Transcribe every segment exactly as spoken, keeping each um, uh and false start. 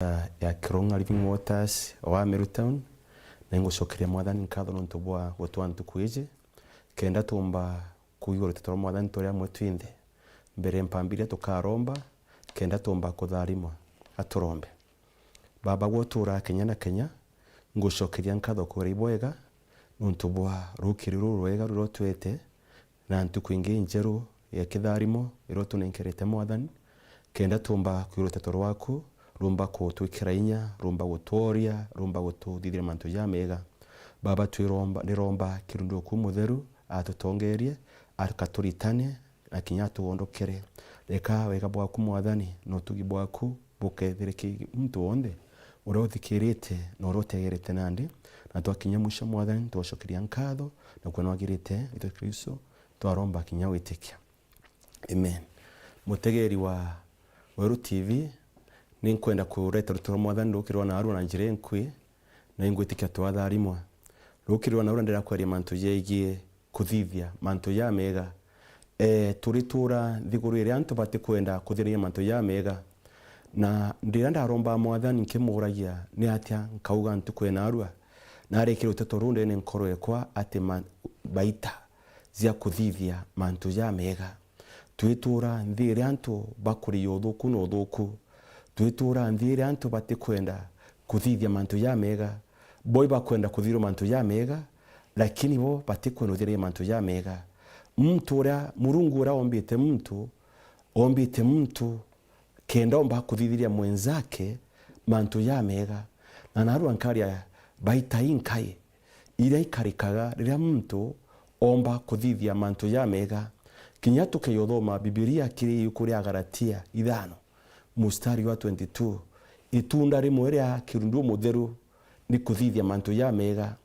ya, ya Kirung'a Living Waters o Ameru Town, na ingucokeria Mwathani nkatho nontu bwa gutwaa ntuku iji, kenda tumba kuigua ruteto rwa Mwathani turi amwe twinthe. Mbere mpambiria tukaromba, kenda tumba kutharimwa. Aturombe. Baba gwe uturaa kenya na kenya, ngucokeria nkatho kwira ibwega nontu bwa rukiri ruru rwega ruria utwete, na ntuku ingi injeru ya kitharimo iria utunenkerete Mwathani, kenda tumba kwigua ruteto rwaku, rumba kutwikira inya, rumba gutworia, rumba gututhithiria mantu jamega. Baba twiromba, ndiromba kirundu uku mutheru atutongerie, akaturitane, na kinya atugondokere. Reka wega bwaku Mwathani na utugi bwaku bukethire ki muntu wonthe uria uthikirite na uria utegerete nandi, na twakinya mwisho Mwathani, twacokeria nkatho na kwona wagirite, Yesu Kristo twaromba kinya witikia. Amen. Mutegeri wa Weru T V, ninkwenda kureta ruteto rwa Mwathani rukiri rwa narua na njira inkui, na ingwitikia twatharimwa. Rukiri rwa narua ndirakweria mantu jegie kuthithia mantu jamega. Ee, turitura nthiguru iria antu batikwenda kuthithia mantu jamega. Na ndiria ndaromba Mwathani nkimuragia, ni atia nkauga ntuku ya narua? Narikire ruteto ruu ndene nkoro ekwa ati ma-, baita cia kuthithia mantu jamega. Twitura nthi iria antu bakuria uthuku na uthuku. Twitura nthi iria antu batikwenda kuthithia mantu jamega. Bo ibakwenda kuthithia mantu jamega, lakini bo batikwenda kuthithia mantu jamega. Muntu uria, Murungu uria ombite muntu, ombite muntu kenda omba kuthithiria mwenzake mantu jamega. Na narua nkaria baita inkai iria ikarikaga riria muntu omba kuthithia mantu jamega. Kinya tukeja uthoma Bibilia kiri iuku ria Agalatia ithano, mustari wa twenty-two, itunda rimwe ria kirundu umutheru ni kuthithia mantu jamega.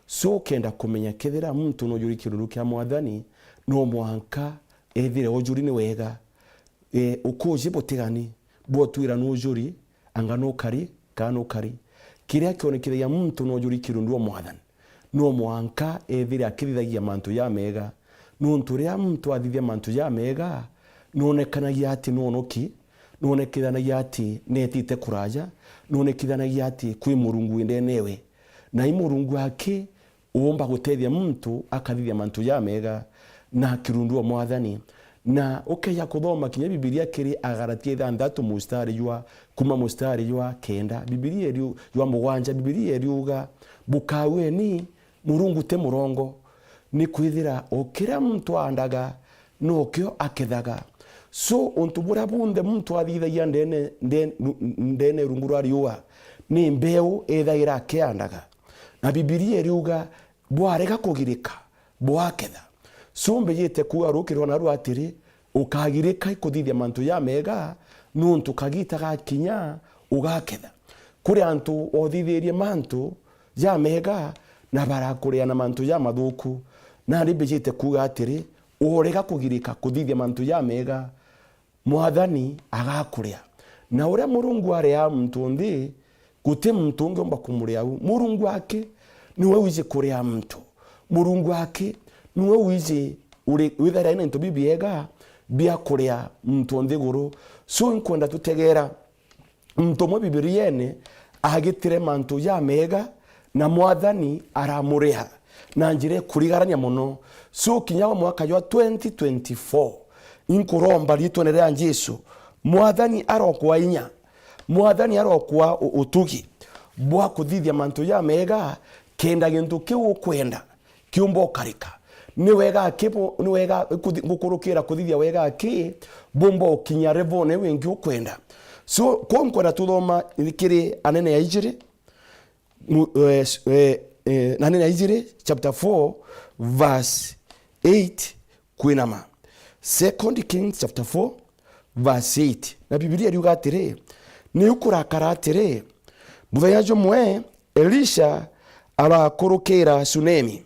So ukenda kumenya kethira muntu nujuri kirundu kia Mwathani, no mwanka ethire ujuri ni wega. E, ukuji butigani bwotwira nujuri, anga nukari, kana nukari. Kiria kionekithagia muntu nujuri kirundu o Mwathani, no mwanka ethire akithithagia mantu jamega. Nontu riria muntu athithia mantu jamega, nonekanagia ati nonoki, nonekithanagia ati netite kuraja, nonekithanagia ati kwi Murungu wi ndenewe. Na i Murungu aki uumba gutethia muntu akathithia mantu jamega na kirundu o Mwathani. Na ukeja kuthoma kinya Bibilia kiri Agalatia ithanthatu mustari jwa, kuma mustari jwa kenda, Bibilia iriu-, jwa mugwanja, Bibilia iriuga, "Bukaweni Murungu ti murongo, ni kwithira o kiria muntu aandaga, nokio akethaga." So, untu buria bunthe muntu athithagia ndene, ndene, ndene rungu rwa riua, ni mbeu ethagira akiandaga. Na Bibilia iriuga, "Bwarega kugirika, bwaketha." So, mbijite kuuga rukiri rwa narua atiri, ukagirika ikuthithia mantu jamega, nontu kagita gakinya, ugaketha. Kuri antu othithirie mantu jamega, na barakuria na mantu jamathuku. Nandi mbijite kuuga atiri, urega kugirika kuthithia mantu jamega, Mwathani agakuria. Na uria Murungu aria muntu nthi, guti muntu ungi umba kumuria u. Murungu aki niwe wiji kuria muntu. Murungu aki niwe wiji uri, withaira ina into bibiega bia kuria muntu nthiguru. So, inkwenda tutegera muntu umwe Bibiriene agitire mantu jamega, na Mwathani aramuriha na njira ikurigarania mono. So, kinya wa mwaka jwa twenty twenty-four, inkuromba riitwene ria Jesu, Mwathani arokwa inya, Mwathani arokwa u-, utugi bwa kuthithia mantu jamega, kenda gintu kiu ukwenda kiumba ukarika. Ni wega aki bu-, ni wega kuthi-, ngukurukira kuthithia wega aki bumba ukinya revone wingi ukwenda. So, kwou nkwenda tuthoma kiri Anene ya ijiri, mu-, eh, s-, eh, eh, Anene ya ijiri, chapter four, verse eight, kwinama. Second Kings chapter four, verse eight. Na Bibilia iriuga atiri, "Niu kurakara atiri, muthenya jumwe Elisha arakurukira Sunemi,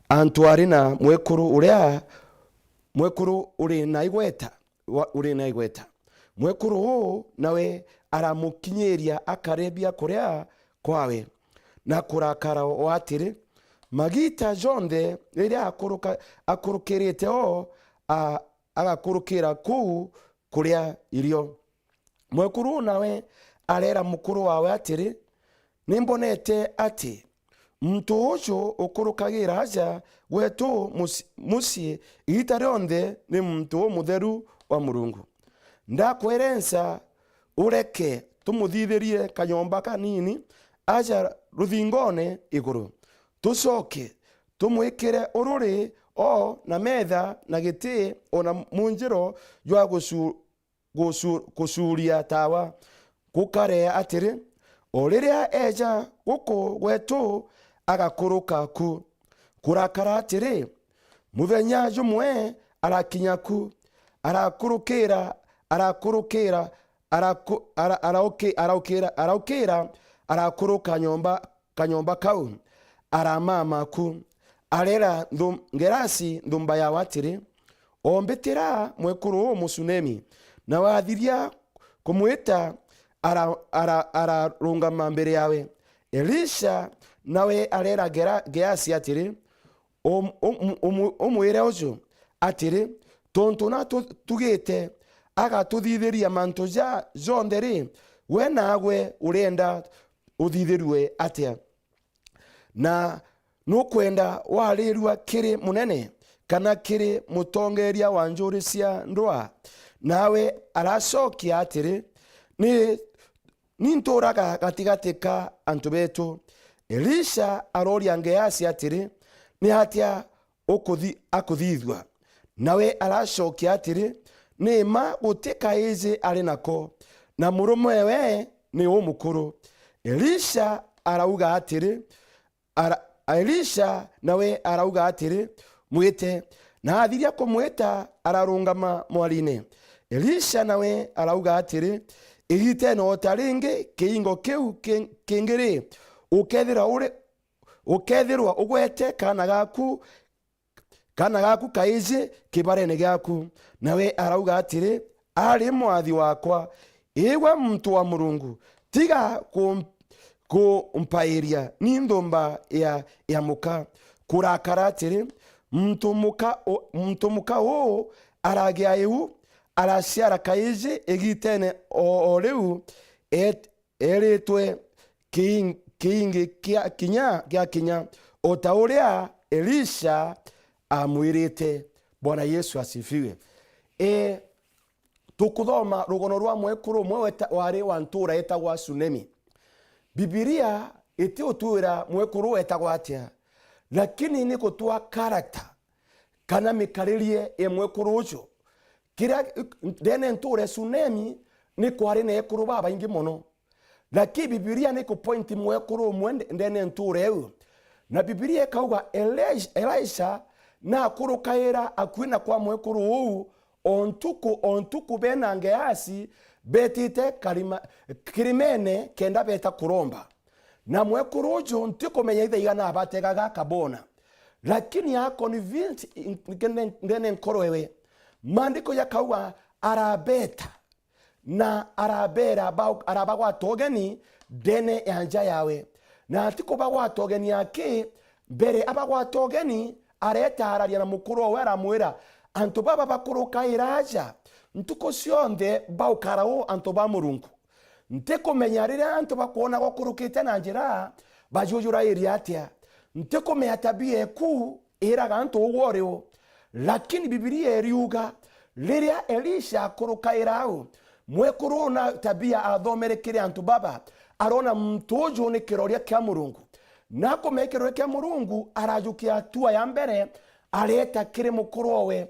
antu ari na mwekuru uria, mwekuru uri na igweta, wa-, uri na igweta. Mwekuru uu nawe aramukinyiria akare biakuria kwawe, na kurakara o atiri, magiita jonthe riria akuruka-, akurukirite o, a-, agakurukira kuu kuria irio." Mwekuru uu nawe areera mukuru waawe atiri, "Ni mbonete ati muntu uju ukurukagira aja gwetu muci-, mucii igiita rionthe ni muntu umutheru wa Murungu. Ndakwerenca ureke tumuthithirie kanyomba kanini aja ruthingoone iguru, tucoke tumwikire ururi o na metha na giti o na munjiro jwa gucu-, gucu-, gucuuria tawa." Gukare atiri, o riria eeja guku gwetu, agakuruka ku. Kurakara atiri, muthenya jumwe arakinya ku, arakurukira, arakurukira, araku-, ara-, arauki-, araukira, araukira, arakuruka nyomba kanyomba kau, aramama ku. Areera nthu-, Gerasi nthumba yawe atiri, "Ombitira mwekuru uu Musunemi." Na wathiria kumwita, ara-, ara-, ararungama mbere yawe. Elisha nawe areera Gera-, Geasi atiri, "Um-, um-, um-, umwire uju atiri, 'Tontu na tu-, tugite agatuthithiria mantu ja jonthe ri, we naagwe urienda uthithirue atia? Na nukwenda warirua kiri munene, kana kiri mutongeeria wa njuri cia ndwaa?" Nawe aracokia atiri, "Ni, ni nturaga gatigati ka antu betu." Elisha arooria Geasi atiri, "Ni atia ukuthi-, akuthithua?" Nawe aracokia atiri, "Ni mma guti kaiji ari nako, na murumewe ni umukuru." Elisha arauga atiri, ara-, Elisha nawe arauga atiri, "Mwite." Na athiria kumwita, ararungama mwariine. Elisha nawe arauga atiri, "Igiiteene o ta ringi kiingo kiu ki-, kingi ri, ukethirwa uri, ukethirwa ugwete kaana gaku, kaana gaku kaiji kibareene giaku." Nawe arauga atiri, "Ari mwathi wakwa, igwe muntu wa Murungu, tiga kum-, kumpairia ni nthumba ya, ya muka." Kurakara atiri, muntu muka u-, muntu muka uu aragia iu, araciara kaiji igiiteene o, o riu, et-, eeritwe kiing-, kiingi kia kinya, gia kinya, o ta uria Elisha aamwirite. Bwana Yesu asifiwe. E, tukuthoma rugono rwa mwekuru umwe weta-, wari wa ntuura yetagwa Sunemi. Bibilia itiutwira mwekuru wetagwa atia, lakini ni gutwaa character kana mikaririe ya mwekuru uju. Kiria, ndene ntuura ya Sunemi ni kwari na ekuru babaingi mono. Lakini Bibilia ni kupointi mwekuru umwe nde-, ndene ntuura iu. Na Bibilia ikauga Elish-, Elisha nakurukaira akui na kwa mwekuru uu o ntuku, o ntuku bena Geasi betite karima-, kirimene kenda beta kuromba. Na mwekuru uju ntikumenya itha igana abategaga akabona. Lakini a convinced in-, ndene, ndene nkoro ewe. Maandiko jakauga arabeta. Na arabeera ba-, arabagwata ugeni ndene ya nja yawe. Na atikubagwata ugeni aki, mbere abagwata ugeni, areeta araria na mukuru owe, aramwira, "Antu baba bakurukaira aja ntuku cionthe baukara u antu ba Murungu. Ntikumenya riria antu bakwona gukurukite na njira, bajujurairia atia. Ntikumenya tabia eku iraga antu ugwe uri u." Lakini Bibilia iriuga, riria Elisha akurukaira au, mwekuru uu na tabia athomere kiri antu baba, arona muntu uju ni kiroria kia Murungu. Na akumenya kiroria kia Murungu, arajukia hatua ya mbere, areeta kiri mukuru owe,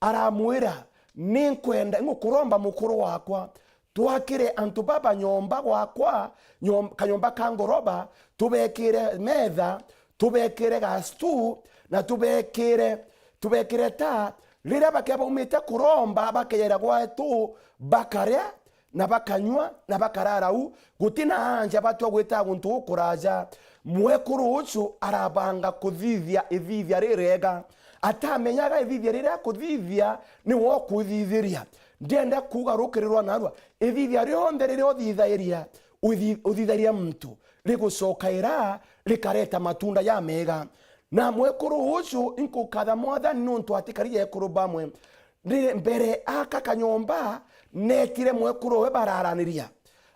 aramwira, "Ninkwenda, ngukuromba mukuru wakwa, twakire antu baba nyomba gwakwa, nyom-, kanyomba ka ngoroba, tubekire metha, tubekire ga stool, na tubekire, tubekire taa. Riria bakea baumite kuromba, bakejaira gwetu, bakaria, na bakanyua, na bakarara u. Guti na anja batua gwita guntu gukuraja." Mwekuru uju arabanga kuthithia ithithia ririega. Atamenyaga ithithia riria akuthithia ni we ukuthithiria. Ndienda kuuga rukirirwa narua. Ithithia rionthe riria uthithairia, uthi-, uthitharia muntu, rigucokaira, rikareta matunda jamega. Na mwekuru uju, inkukatha Mwathani niuntu atikarire ekuru bamwe. Riri mbere aka kanyomba, netire mwekuru we bararaniria.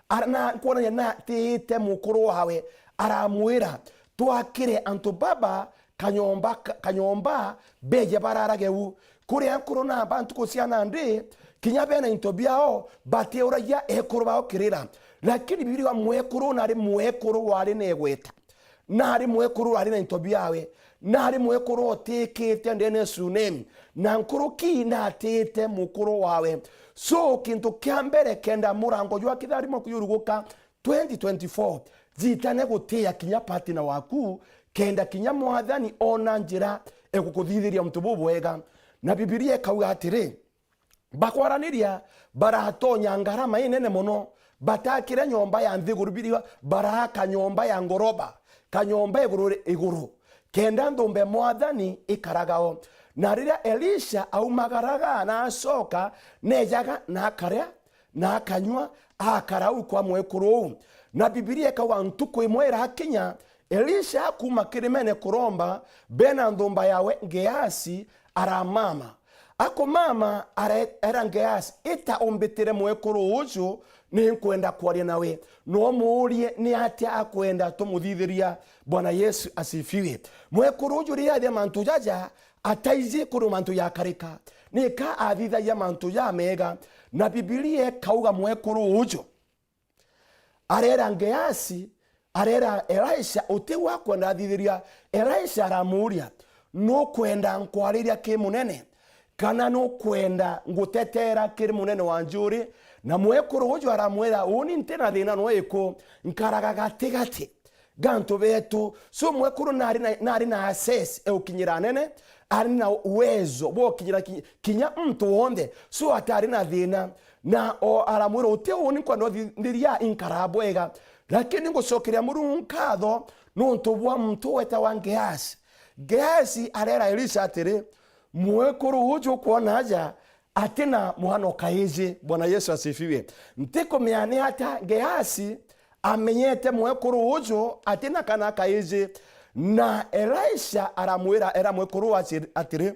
Ara-, na nkwonania na atiite mukuru wawe, aramwira, "Twakire antu baba kanyomba, ka-, kanyomba, beje bararage u." Kuria nkuru na ba ntuku cia nandi, kinya bena into biao, batiuragia ekuru bao kirira. Lakini Biblia iuga mwekuru nari mwekuru wari na igweta. Nari mwekuru wari na into biawe. Nari mwekuru otikite ndene Sunemi. Na nkuruki natiite mukuru wawe. So, kintu kia mbere, kenda murango jwa kitharimo kiuruguka twenty twenty-four, jitane gutia kinya partner waku, kenda kinya Mwathani ona njira igukuthithiria untu bubwega. Na Bibilia ikauga atiri, bakwaraniria, baratonya ngarama inene mono, batakire nyomba ya nthiguru, biriga baraaka nyomba ya ngoroba, kanyomba iguru, iguru, kenda nthumba ya Mwathani ikaragao. Na riria Elisha aumagaraga na acoka, nejaga na akaria na akanyua, akara u kwa mwekuru uu. Na Bibilia ikauga ntuku imwe irakinya, Elisha akuuma kirimene kuromba, bena nthumba yawe Geasi aramama. Akumama, are-, era Geasi, "Ita umbitire mwekuru uju, ni nkwenda kwaria nawe." No muurie ni atia akwenda tumuthithiria. Bwana Yesu asifiwe. Mwekuru uju riria athia mantu jaja, ataiji kuru mantu jakarika. Nika athithagia mantu jamega. Na Bibilia ikauga mwekuru uju arera Geasi, arera Elisha, "Uti wakwenda athithiria?" Elisha aramuuria, "Nukwenda nkwariria ki munene, kana nukwenda ngutetera kiri munene wa njuri?" Na mwekuru uju aramwira, "Uni nti na thina no iku, nkaraga gatigati ga antu betu." So mwekuru nari na, nari na access e ukinyira anene, ari na uwezo bwa ukinyira ki-, kinya muntu wonthe. So atari na thina. Na o aramwira, "Uti uni nkwenda uthithiria, inkara bwega. Lakini ngucokeria Murungu nkatho nuntu bwa muntu wetawa Geasi." Geasi arera Elisha atiri, "Mwekuru uju ukwona aja ati na mwana o kaiji." Bwana Yesu asifiwe. Ntikumenya ni atia Geasi amenyete mwekuru uju ati na kana kaiji. Na Elisha aramwira, era mwekuru ati-, atiri,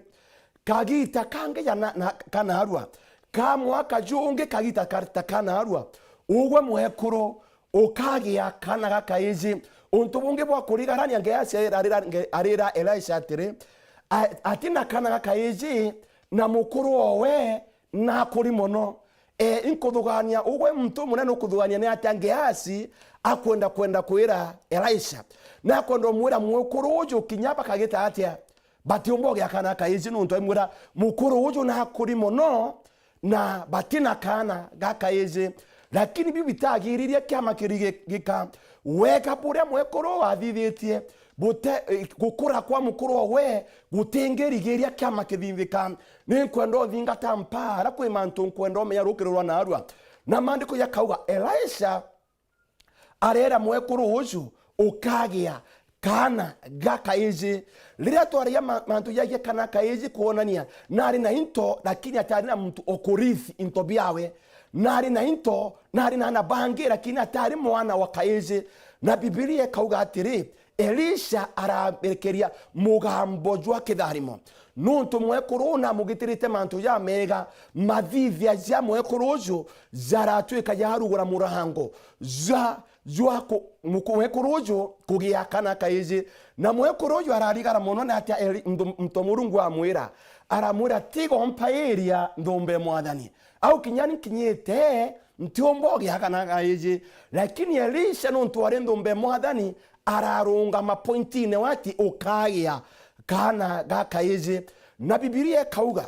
"Kagita kangi ja na, na, kanarua, ka mwaka jungi kagita ka-, ta kanarua, ugwe mwekuru ukagia kana ga kaiji." Untu bungi bwa kurigarania, Geasi arira, arira, arira Elisha atiri, a-, ati na kana ga kaiji, na mukuru owe nakuri mono. E, inkuthugania, ugwe muntu munene ukuthugania ni atia Geasi akwenda, kwenda kwira Elisha? Na akwenda umwira mwekuru uju kinya bakagita atia, batiumba ugia kana kaiji, nuntu aimwira mukuru uju nakuri mono, na bati na kana ga kaiji. Lakini biu bitagiririe kiama kirigika. Wega buria mwekuru athithitie, bute-, eh, gukura kwa mukuru owe gutingirigiria kiama kithithika. Ninkwenda uthingata mpara kwi mantu nkwenda umenya rukiri rwa narua. Na maandiko jakauga, Elisha arera mwekuru uju, "Ukagia kaana ga kaiji." Riria twaragia ma-, mantu jagie kana kaiji, kwonania nari na into, lakini atari na muntu o kurithi into biawe. Nari na into, nari na aana bangi, lakini atari mwana wa kaiji. Na Bibilia ikauga atiri, Elisha ararekeria mugambo jwa kitharimo, nuntu mwekuru uu namugitirite mantu jamega. Mathithia ja mwekuru uju jaratwika jarugura murango ja, jwa ku-, muku-, mwekuru uju kugia kana kaiji. Na mwekuru uju ararigara mono, na atia Eli-, ndu-, muntu Murungu amwira, aramwira, "Tiga umpairia nthumba e Mwathani. Au kinya ni nkinyite, ntiumba ugia kana kaiji." Lakini Elisha, nuntu ari nthumba e Mwathani, ararungama pointine wati ukagia kana ga kaiji. Na Bibilia ikauga,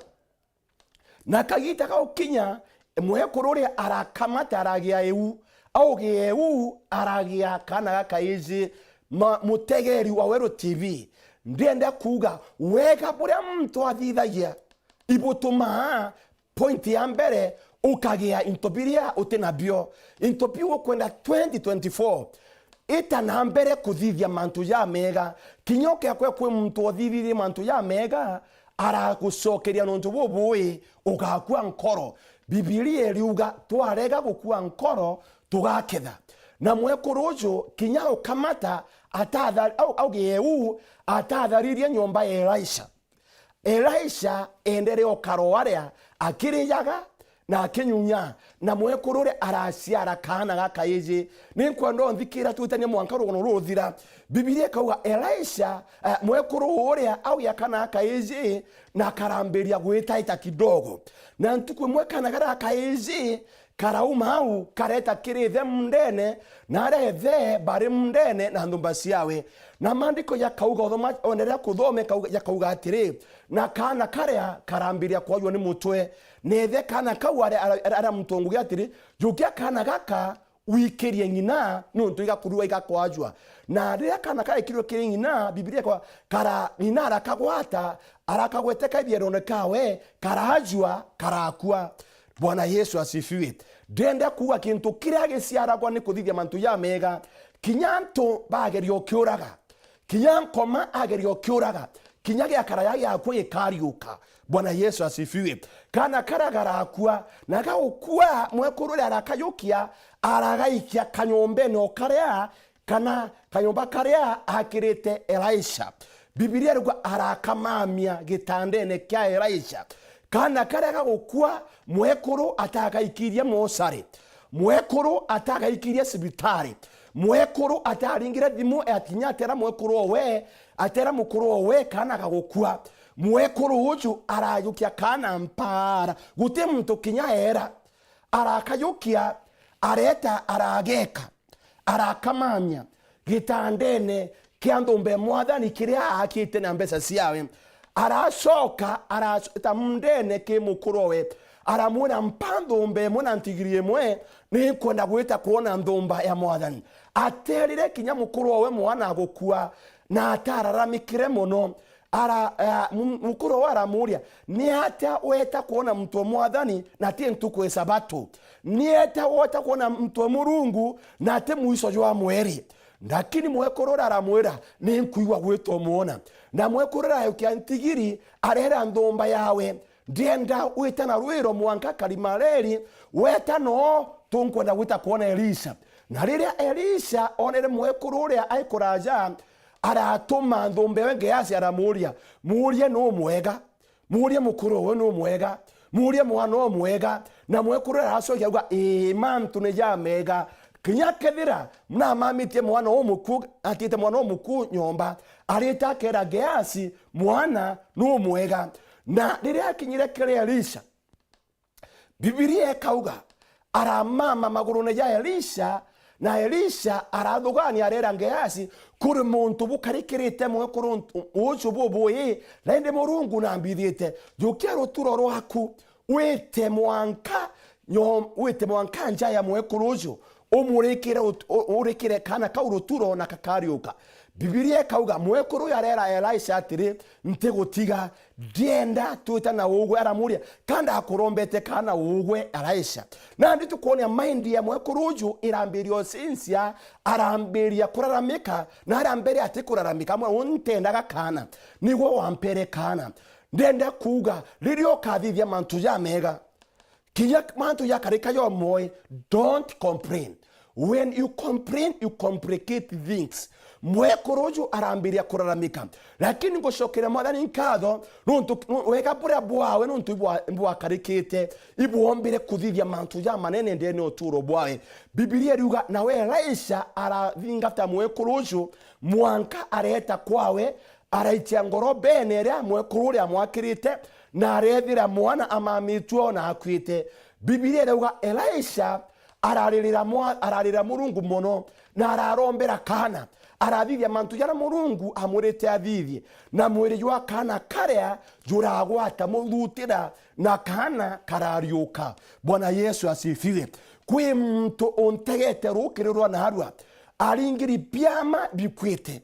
na kagita gaukinya, mwekuru uria arakamata aragia iu, augia iu aragia kana ga kaiji. Ma-, mutegeri wa Weru T V, ndienda kuuga wega buria muntu athithagia ibutumaa point ya mbere, ukagia into biria uti nabio. Into biu ukwenda twenty twenty-four, ita na mbere kuthithia mantu jamega. Kinya ukea kwe kwi muntu uthithirie mantu jamega, aragucokeria nontu bubui, ugakua nkoro. Bibilia iriuga, twarega gukua nkoro, tugaketha. Na mwekuru uju, kinya ukamata, atathar-, au, augie uu, atatharirie nyomba ya Elisha. Elisha endere o karo aria akirijaga, na akinyunya, na mwekuru uria araciara kaana gakaiji. Ni nkwenda unthikira twitanie mwanka rugono ruthira. Bibilia ikauga Elisha, eh, mwekuru uria augia kaana gakaiji, na karambiria gwitaita kidogo. Na ntuku imwe kaana karia gakaiji karauma au, kareta kiri ithe mundene, na aria ithe bari mundene na nthumba ciawe. Na maandiko jakauga, uthoma, endelea kuthome, kau-, jakauga atiri, na kaana karia karambiria kwajwa ni mutwe, na ithe kaana kau aria, aria, aria mutongoria atiri, jukia kaana gaka, wikirie ng'ina, niuntu igakurua igakwajwa. Na riria kaana karekirwe kiri ng'ina, Bibilia ikauga, kara, ng'ina arakagwata, arakagwete kaibierone kawe, karajua, karakua. Bwana Yesu asifiwe. Ndenda kuuga kintu kiria giciaragwa ni kuthithia mantu jamega. Kinya antu bageria ukiuraga. Kinya nkoma ageria ukiuraga. Kinya giakara ya giakua gikariuka. Bwana Yesu asifiwe. Kaana karia garakua, na gagukua, mwekuru uria arakayukia, aragaikia kanyombene o karia, kana kanyomba karia akirite Elisha. Bibilia irauga arakamamia gitandene kia Elisha. Kaana karia gagukua, mwekuru atagaikirie mosari. Mwekuru atagaikirie cibitari. Mwekuru ataringire thimu, atinya atera mwekuru owe, atera mukuru owe, kaana gagukua. Mwekuru uju arajukia kaana mpara. Guti muntu kinya era. Arakayukia, areta, arageka. Arakamamia gitandene kia nthumba ya mwathani kiria aakite na mbeca ciawe. Aracoka aracita mundene ki mukuru owe, aramwira, "Mpa nthumba imwe na ntigiri imwe, ni nkwenda gwita kwona nthumba ya mwathani." Aterire kinya mukuru owe mwana agukua, na atararamikire mono. Ara, eh, mu-, mukuru owe aramuria, "Ni atia weta kwona muntu wa mwathani na ti ntuku ya Sabato? Ni atia weta kwona muntu wa Murungu na ti mwico jwa mweri?" Lakini mwekuru uria aramwira, "Ni nkwigua gwita umwona." Na mwekuru uria arajukia ntigiri, arera nthumba yawe, "Ndienda wita na rwiro mwanka Karimareli, weta no tunkwenda gwita kwona Elisha." Na riria Elisha onere mwekuru uria ai kuraja, aratuma nthumba ewe Gehazi aramuria, "Murie nu mwega, murie mukuru uwe nu mwega, murie mwana uwe mwega." Na mwekuru aracokia auga, "Ii, mantu ni jamega. Kinya kethira namamitie mwana uwe muku, atite mwana uwe muku nyomba, arita akera Gehazi, 'Mwana nu mwega.'" Na riria akinyire kiri Elisha, Bibilia ikauga, aramama magurune ja Elisha, na Elisha arathugania, arera Gehazi, "Kuri muntu bukarikirite mwekuru uju bubui, na indi Murungu nambithite. Jukia ruturo rwaku, wite mwanka nyom-, wite mwanka nja ya mwekuru uju, umurikire ut-, u-, urikire kaana kau ruturo na kakariuka." Bibilia ikauga, mwekuru uyu arera Elisha atiri, "Ntigutiga, ndienda twita na ugwe." Aramuria, "Ka ndakurombete kaana ugwe, Elisha?" Nandi tukwonea mind ya mwekuru uju irambiria ucincia, arambiria kuraramika, na aria mbere ati kuraramika, amwe, "Untendaga kaana, nigwe wampere kaana." Ndenda kuuga, riria ukathithia mantu jamega, kinya mantu jakarika jomoe, don't complain. When you complain, you complicate things. Mwekuru uju arambiria kuraramika. Lakini ngucokeria Mwathani nkatho, nontu, no, wega buria bwawe, nontu ibwa-, ibwakarikite, ibwombire kuthithia mantu jamanene ndene ya uturo bwawe. Bibilia iriuga, nawe Elisha arathingata mwekuru uju, mwanka areta kwawe, araitia ngorobene iria mwekuru uria amwakirite, na arethira mwana amamitue ona akuite. Bibilia irauga, Elisha araririra mwa-, araririra Murungu mono, na ararombera kaana, arathithia mantu jaria Murungu amwirite athithie, na mwiri jwa kaana karia juragwata muthutira, na kaana karariuka. Bwana Yesu asifiwe. Kwi muntu untegete rukiri rwa narua, aringiri biama bikwite.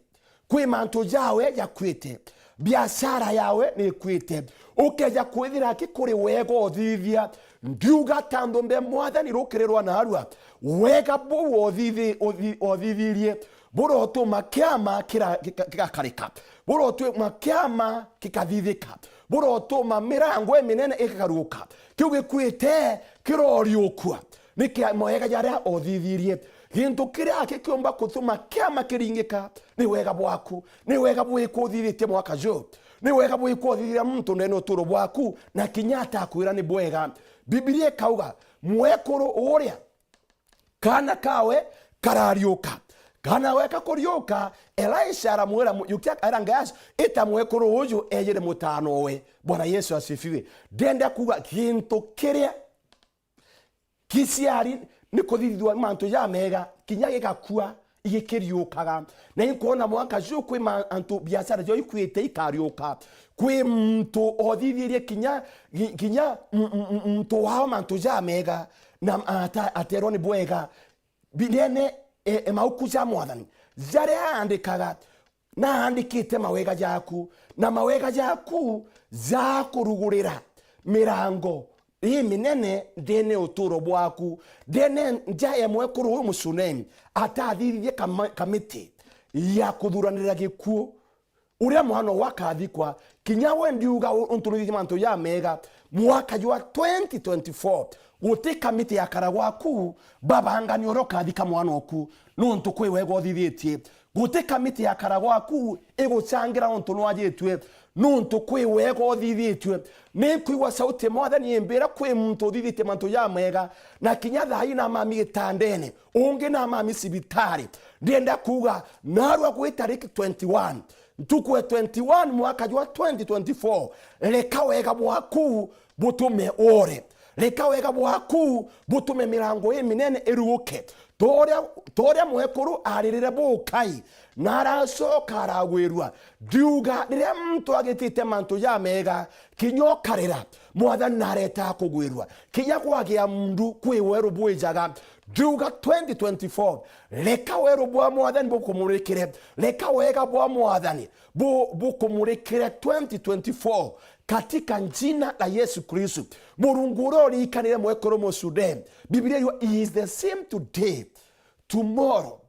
Kwi mantu jawe jakwite, biashara yawe nikwite. Ukeja kwithira ki kuri wega uthithia, ndiuga ta nthumbe Mwathani rukiri rwa narua, wega buu uthithi-, uthi-, uthithirie burotuma kiama kira-, gika-, gigakarika, burotuma kiama gikathithika, burotuma mirango iminene ikagaruka. Kiu gikwite kiroriukua. Ni kia mawega jaria uthithirie. Gintu kiria gikiumba gutuma kiama kiringika, ni wega bwaku. Ni wega bwikwa uthithitie mwaka ju. Ni wega bwikwa uthithiria muntu ndene uturo bwaku, na kinya atakwira ni bwega. Bibilia ikauga, mwekuru uria, kaana kawe karariuka. Kaana weka kuriuka, Elisha aramwira mu-, yukia, era Gehazi, "Ita mwekuru uju ejire mutanowe." Bwana Yesu asifiwe. Ndenda kuuga gintu kiria kiciari ni kuthithua mantu jamega, kinya gigakua, igikiriukaga. Na inkwona mwanka ju kwi ma-, antu biashara ciao ikuite ikariuka. Kwi muntu othithirie kinya, ki-, kinya m-, m-, m-, muntu wao mantu jamega, na ata-, aterwa ni bwega. Biriene, e, e, mauku ja Mwathani jaria aandikaga, naandikite mawega jaku, na mawega jaku jakurugurira mirango iminene ndene uturo bwaku. Ndene nja ya mwekuru uyu Musunemi, atathithie kama-, kamiti ya kuthuranira gikuu, uria mwana owe akathikwa, kinya we ndiuga u-, untu nuthithie mantu jamega, mwaka jwa twenty twenty-four, guti kamiti ya kara gwaku babangania uria ukathika mwana oku, nuntu kwi wega uthithitie. Guti kamiti ya kara gwaku igucangira untu nwajitue, nuntu kwi wega uthithitue. Ni nkwigua sauti ya Mwathani imbira kwi muntu uthithitie mantu jamega, na kinya thaa ii namami gitandene, ungi namami cibitari. Ndienda kuuga, narua gwi tariki twenty-one, ntuku ya twenty-one mwaka jwa twenty twenty-four, reka wega bwaku butume ore. Reka wega bwaku butume mirango iminene iruguke. Toria, toria mwekuru aririre bukai, na aracoka aragwirua. Ndiuga riria muntu agitite mantu jamega, kinya ukarira, Mwathani nareta kugwirua. Kinya gwagia mundu kwi weru bwijaga. Ndiuga twenty twenty-four, reka weru bwa Mwathani bukumurikire. Reka wega bwa Mwathani bu-, bukumurikire twenty twenty-four, katika jina la Yesu Kristo. Murungu uria uririkanire mwekuru Musude, Biblia yuga, "He is the same today, tomorrow,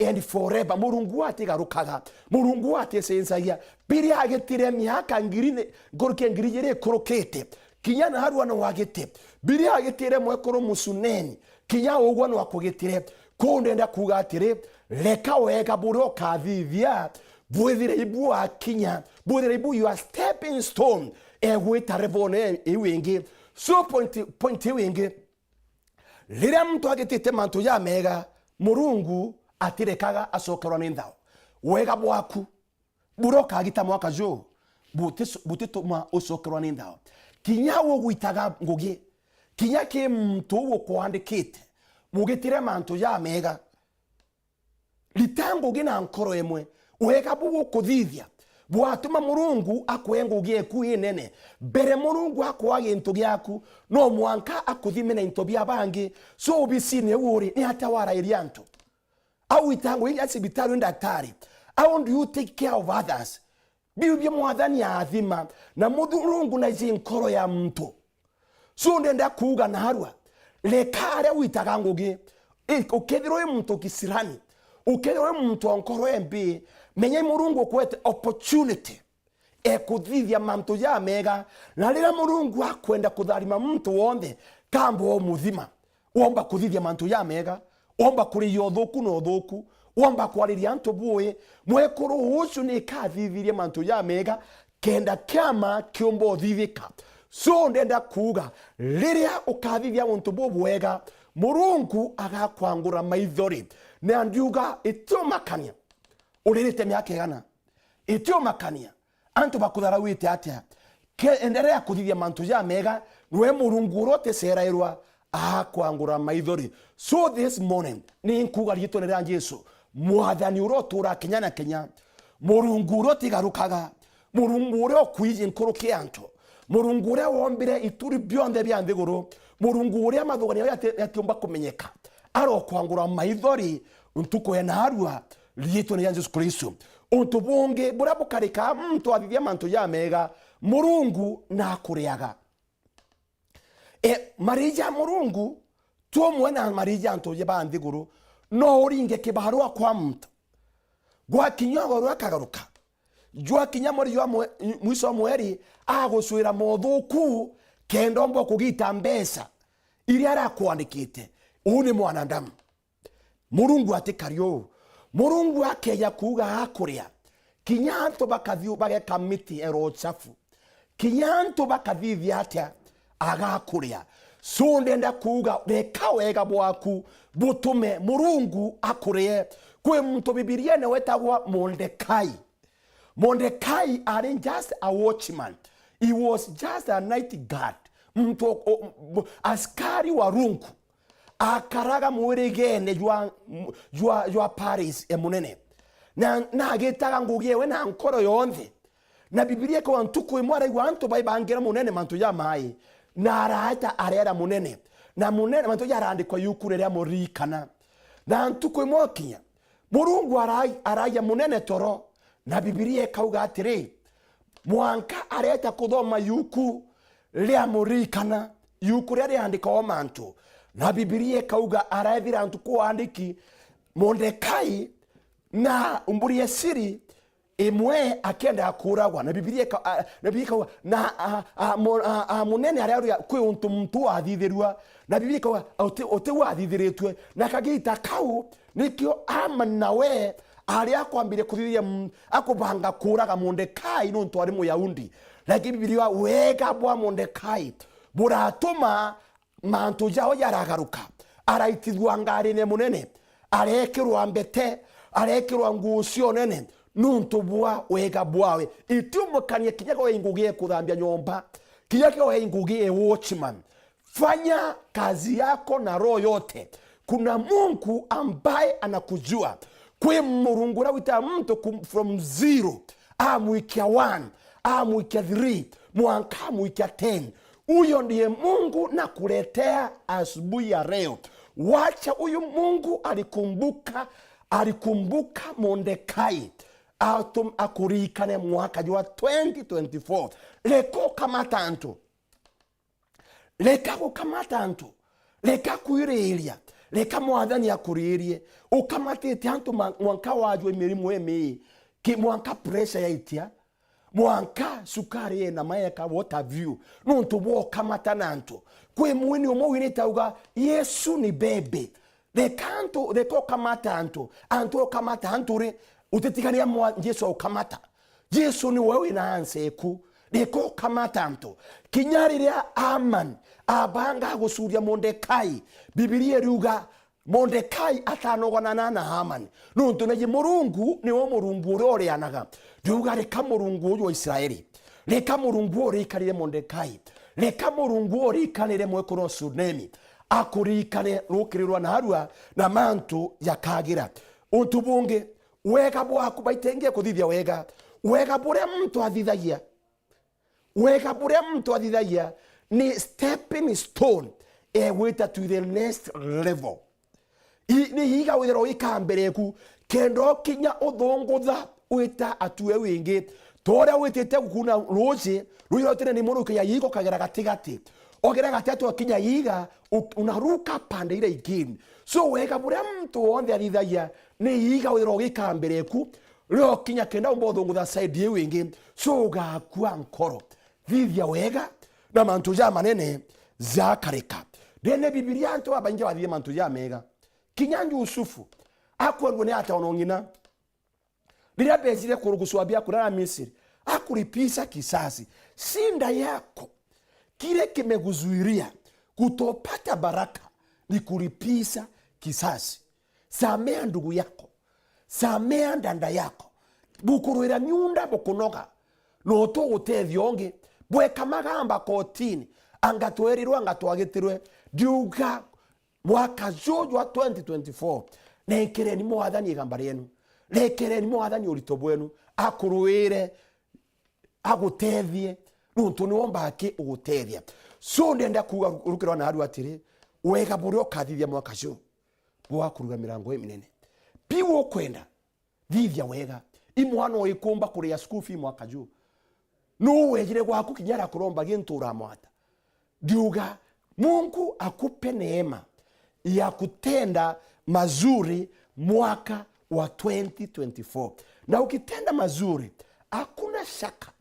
and forever." Murungu atigarukaga, Murungu aticenjagia. Biria agitire miaka ngiri ni-, nkuruki ya ngiri ijiri ikurukite, kinya narua no agite. Biria agitire mwekuru Musuneni, kinya ugwa no akugitire. Kuu ndenda kuuga atiri, reka wega buria ukathithia bwithire ibu wakinya, bwithire ibu your stepping stone egwita revone iu ingi. So point, point iu ingi, riria muntu agitite mantu jamega, Murungu atirekaga acokerwa ni nthao. Wega bwaku buria ukagita mwaka ju buti-, butituma ucokerwa ni nthao. Kinya ugwitaga ngugi, kinya ki muntu uu ukwandikite, mugitire mantu jamega. Rita ngugi na nkoro imwe, wega bugukuthithia bwatuma Murungu akwe ngugi eku inene. Mbere Murungu akwaa gintu giaku, no mwanka akuthime na into bia bangi. So obisine iu uri, ni atia warairia antu? Au wita ngugi ya cibitari wi ndaktari? How do you take care of others? Biu bia Mwathani aathima, na Murungu naiji nkoro ya muntu. So ndenda kuuga narua, reka aria witaga ngugi, i-, ukethirwa wi muntu kisirani, ukethirwa wi muntu wa nkoro embi, menya i Murungu ukwete opportunity ekuthithia mantu jamega, na riria Murungu akwenda kutharima muntu wonthe, kamba umuthima. Womba kuthithia mantu jamega, womba kuriria uthuku na uthuku, womba kwariria antu bui. Mwekuru ucio ni kathithirie mantu jamega, kenda kiama kiumba uthithika. So ndenda kuuga, riria ukathithia untu bubwega, Murungu agakwangura maithori. Na ndiuga itiumakania uririte miaka igana. Itiumakania antu bakutharawite atia. Ke-, enderea kuthithia mantu jamega, nwe Murungu uria uticerairwa akwangura maithori. So this morning, ni nkuuga riitwene ria Jesu, Mwathani uria utuura kinya na kinya, Murungu uria utigarukaga, Murungu uria ukwiji nkuruki ya antu, Murungu uria wombire ituri bionthe bia nthiguru, Murungu uria mathugania yati-, yatiumba kumenyeka, arokwangura maithori ntuku ya narua, riitwene ria Jesu Kristo. Untu bungi buria bukarikaa muntu athithia mantu jamega, Murungu nakuriaga. E, mariji ja Murungu ti umwe na mariji ja antu ba nthiguru. No uringe kibarua kwa muntu. Gwakinya ugoro akagaruka. Jwakinya mweri jwa mwe-, mwiso wa mweri, agucwira mothuku, kenda omba kugita mbeca iria arakwandikite. Uu ni mwanadamu. Murungu atikari uu. Murungu akeja kuuga akuria, kinya antu bakathiu bageka miti ero uchafu, kinya antu bakathithia atia, agakuria. So ndenda kuuga, reka wega bwaku butume Murungu akurie. Kwi muntu Bibiriene wetagwa Mordekai. Mordekai ari just a watchman. He was just a night guard. Muntu o-, o-, askari wa rungu. Akaraga mwirigene jwa, jwa, jwa Paris e munene. Na, na agitaga ngugi ewe na nkoro yonthe. Na Bibilia ikauga ntuku imwe araigua antu baibangira munene mantu ja mai, na araeta areera munene, na munene mantu ja arandikwa iukune ria muririkana. Na ntuku imwe okinya, Murungu arai-, aragia munene toro, na Bibilia ikauga atiri, mwanka areeta kuthoma iuku ria muririkana, iuku riria riandikagwa mantu, na Bibilia ikauga araethira antu kuandiki Mordekai na mburi ya siri imwe akiendaga kuuragwa, na Bibilia ika-, a, na Bibilia ikauga, na, a, a, mo-, a, a, munene aria uri kwi untu muntu wathithirua, na Bibilia ikauga, uti, uti wathithiritue. Na kagiita kau, nikio Amani nawe ari akwambiria kuthithiria m-, akubanga kuuraga Mordekai nontu ari Muyahudi. Lakini Bibilia, wega bwa Mordekai buratuma mantu jao jaragaruka. Araitithua ngarine munene, arekirwa mbete, arekirwa nguu cio nene, nuntu bwa wega bwawe. Itiumukania kinya gwe ngugi e kuthambia nyomba, kinya gwe ngugi e watchman. Fanya kazi yako na roho yote. Kuna Mungu ambaye anakujua. Kwi Murungu uria wita muntu kum-, from zero, amwikia one, amwikia three, mwanka amwikia ten. Huyo ndiye Mungu nakuletea asubuhi ya leo. Wacha huyu Mungu alikumbuka, alikumbuka Mordekai, atum-, akuririkane mwaka jwa twenty twenty-four. Reka ukamata antu. Reka gukamata antu. Reka kwiriria. Reka Mwathani akuririe. Ukamatite antu ma-, mwanka wajwe mirimu imi. Ki mwanka pressure yaitia. Mwanka sukari ina maeka, what have you. Nuntu bwa ukamata na antu. Kwi mwini umwe winite auga, Yesu ni bebe. Reka antu, reka ukamata antu. Antu ukamata antu ri, utitigania mwa-, Jesu aukamata. Jesu ni we wina answer eku. Reka ukamata antu. Kinya riria Aman abanga gucuria Mordekai, Bibilia iriuga, Mordekai atanogana na Aman. Nuntu naji Murungu niwe Murungu uria urianaga. Ndiuga reka Murungu uju wa Israeli. Reka Murungu uriikanire Mordekai. Reka Murungu uriikanire mwekuru Sunemi. Akuririkane rukiri rwa narua na mantu jakagira. Untu bungi, wega bwaku baitenge kuthithia wega. Wega buria muntu athithagia, wega buria muntu athithagia ni stepping stone egwita to the next level. I-, ni iiga withirwa wika mbere eku, kenda ukinya uthungutha wita atue wingi. Ta uria witite gukuna ruuji, ruuji rwa utene ni muru ukinya iiga ukagera gatigati. Ogera gatigati ukinya iiga, u-, unaruka pande ira ingine. So wega buria muntu wonthe athithagia, ni iiga withirwa ugika mbere eku, riria ukinya kenda umba uthungutha side iu ingi, so ugakua nkoro. Thithia wega, na mantu jamanene jakarika. Ndene Bibilia antu babaingi bathithia mantu jamega. Kinya Yusufu, akwendwa ni atawa no ng'ina. Riria beejire kuru-, gucwabia kurara Misiri, akulipiza kisasi. Shinda yako, kile kimekuzuilia kutopata baraka ni kulipiza kisasi. Samea ndugu yako, samea dada yako. Bukurwira miunda bukunoga, no tugutethia ungi. Bweka magamba kotini, anga twerirwe, anga twagitirwe. Ndiuga mwaka juju jwa twenty twenty-four, rekereni Mwathani igamba rienu. Rekereni Mwathani urito bwenu. Akurwire, agutethie, nuntu niwe ombaga ki ugutethia. So, ndenda kuuga ru-, rukirwa naru atiri, wega buria ukathithia mwaka ju, bugakuruga mirango iminene. Piu ukwenda, thithia wega. I mwana uriku umba kuria school fee mwaka ju? Nu wejire gwaku kinya arakuromba gintu uramwata? Ndiuga, Mungu akupe neema ya kutenda mazuri mwaka wa twenty twenty-four. Na ukitenda mazuri, hakuna shaka,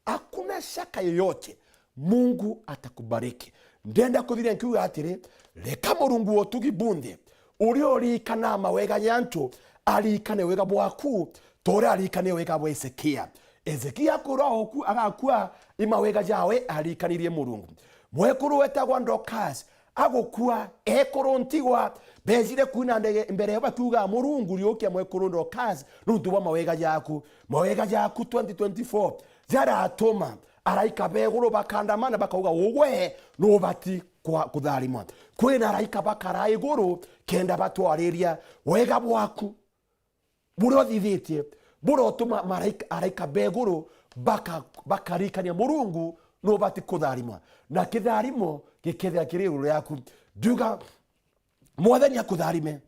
hakuna shaka yoyote, Mungu atakubariki. Ndenda kuthiria nkiuga atiri, reka Murungu wa utugi bunthe, uria uririkanaa mawega ja antu, aririkane wega bwaku, ta uria aririkane wega bwa Hezekia. Hezekia akurwa oku, agakua, i mawega jawe aririkanirie Murungu. Mwekuru wetagwa Dorcas agukua, ekuru ntigwa, bejire kuina ndege mbere yao bakiuga, "Murungu, riukia mwekuru Dorcas nuntu bwa mawega jaku." Mawega jaku twenty twenty-four jaratuma araika beguru bakandamana bakauga, "Ugwe nubati kwa-, kutharimwa." Kwina araika bakara iguru kenda batwariria wega bwaku buria uthithitie, buria utuma maraika, araika beguru baka-, bakarikania Murungu nubati kutharimwa. Na kitharimo gikethira kiri iguru riaku. Ndiuga, Mwathani akutharime.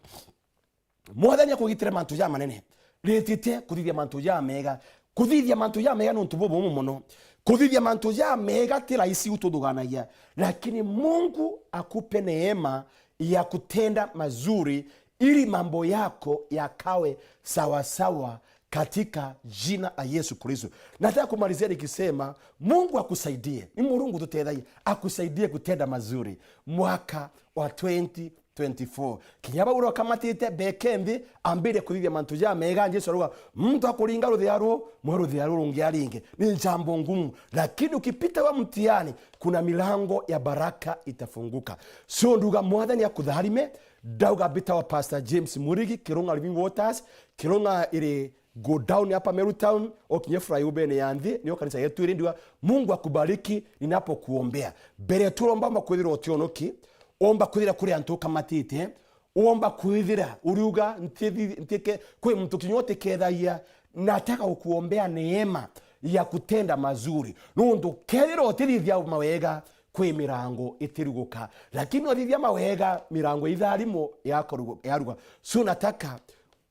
Mwathani akugitire mantu jamanene. Ritite kuthithia mantu jamega. Kuthithia mantu jamega ni untu bubumu mono. Kuthithia mantu jamega ti rahisi ututhuganagia. Lakini Mungu akupe neema ya kutenda mazuri ili mambo yako yakawe sawasawa katika jina la Yesu Kristo. Nataka kumalizia nikisema, Mungu akusaidie. Ni Mungu tutethagie, akusaidie kutenda mazuri mwaka wa twenty twenty-four. Kinya bau uria ukamatite, beke nthi, ambire kuthithia mantu jamega. Jesu arauga, "Muntu akuringa ruthia ruu, mwe ruthia ruu rungi aringe." Ni jambo ngumu, lakini ukipita wa mtihani, kuna milango ya baraka itafunguka. So nduga Mwathani akutharime. Ndauga mbita wa Pastor James Murigi, Kirunga Living Waters, Kirunga iri go down hapa Meru Town, okinye fly ubene ya nthi, niyo kanisa yetu iri. Ndiuga, Mungu akubariki ninapokuombea. Mbere turomba, omba kwithira utionoki, omba kwithira kuri antu ukamatite, omba kwithira uriuga, "Ntithi-, ntike-, kwi muntu kinya utikethagia, nataka gukuombea neema ya kutenda mazuri." Nuntu kethira utithithia mawega, kwi mirango itiruguka. Lakini wathithia mawega, mirango itharimo yakorugu-, yaruga. So nataka,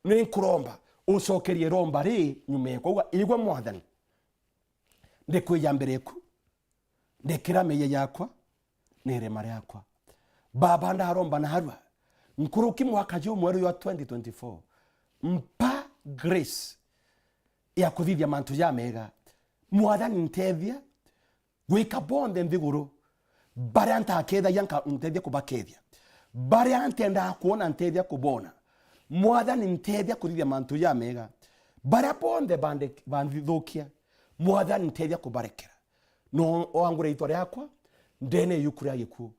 ni nkuromba, ucokerie romba ri nyuma yakwa. Uga, "Igwe Mwathani, ndikwija mbere yaku, ndekera meeyia yakwa na irema riakwa." Baba, ndaromba narua, nkuruki mwaka jumweru jwa twenty twenty-four, mpa grace ya kuthithia mantu jamega. Mwathani, ntethia gwika bonthe nthiguru. Baria ntakethagia, nka-, ntethia kubakethia. Baria ntendaa kwona, ntethia kubona. Mwathani, ntethia kuthithia mantu jamega. Baria bonthe bande-, banthithukia, Mwathani, ntethia kubarekera. No wangure ritwa riakwa ndene yuku ria gikuu.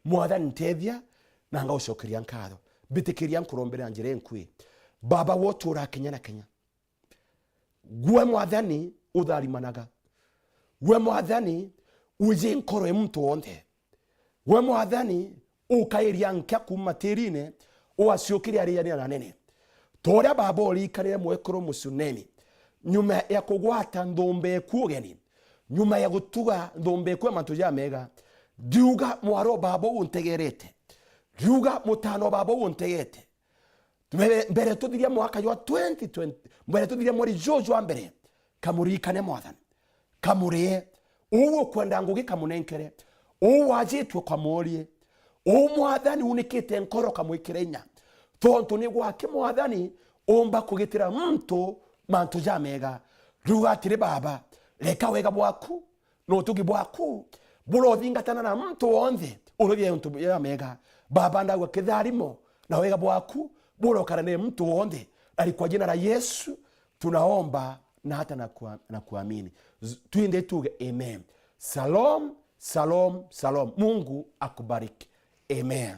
Mwathani, ntethia na ngaucokeria nkatho. Mbitikiria nkurombera njira inkui. Baba, we uturaa kenya na kenya. Gwe Mwathani utharimanaga. Gwe Mwathani uji nkoro ya muntu wonthe. Gwe Mwathani ukairia nkia kuuma tiirine, ugaciukiria ariania na anene. Ta uria Baba uriikanire mwekuru Musunemi, nyuma ya kugwata nthumba eku ugeni, nyuma ya gutuga nthumba eku ya mantu jamega, ndiuga mwaro Baba uu untegerete, ndiuga mutano Baba uu untegete, Mbere, mbere tuthiria mwaka jwa twenty twenty, mbere tuthiria mweri juju jwa mbere, kamuririkane Mwathani, kamurie. Uu ukwenda ngugi, kamunenkere. Uu wajitue, kamurie. Uu Mwathani unikite nkoro, kamwikire inya. Tontu ni gwake Mwathani umba kugitira muntu mantu jamega. Riuga atiri, Baba, reka wega bwaku na utugi bwaku burothingatana na muntu wonthe urithia untu jamega. Baba, ndagua kitharimo na wega bwaku burokara na muntu wonthe. Ari kwa jina la Yesu tunaomba na hata na kua-, na kuamini. Z-, twinde tuge amen. Shalom, shalom, shalom. Mungu akubariki. Amen.